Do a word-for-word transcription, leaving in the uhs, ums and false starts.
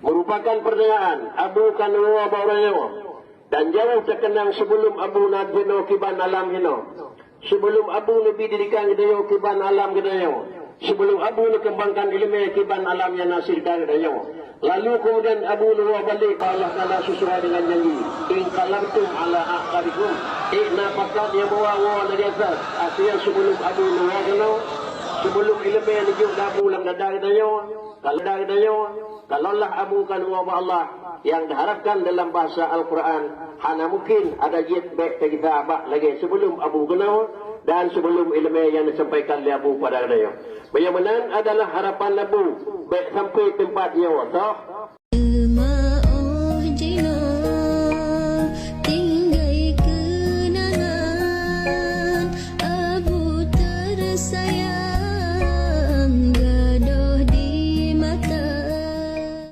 Meurupakan peurtanyaan, Abu ka neuwoe bak uroe nyoe, dan jauh teukeunang sibeulom Abu na jinoe kiban alam hinoe. Sibeulom Abu neubi didikan geutanyoe kiban alam geutanyoe. Sibeulom Abu neukeumbangkan iéleumé kiban alam nyang na sirka geutanyoe. Lalu keumudian Abu neuwoe balek bak Allah Taala sisuai deungon janji, "Inqalabtum ala aqabikum." Ék na pakat nyang bahwa woe lagée asai, artinya sibeulom Abu neuwoe keunoe, sibeulom iéleumé neujok Abu lam dada geutanyoe, kalau dada geutanyoe, kalaulah Abu ka neuwoe bak Allah, nyang diharapkan dalam bahasa Al-Quran, hana mungkin ada jeuet bék teugisa bak lagée sibeulom Abu keunoe dan sibeulom iéleumé nyang disampaikan lé Abu keupada geutanyoe. Meunyoe meunan adalah harapan Abu, bék sampai teumpat nyoe, toh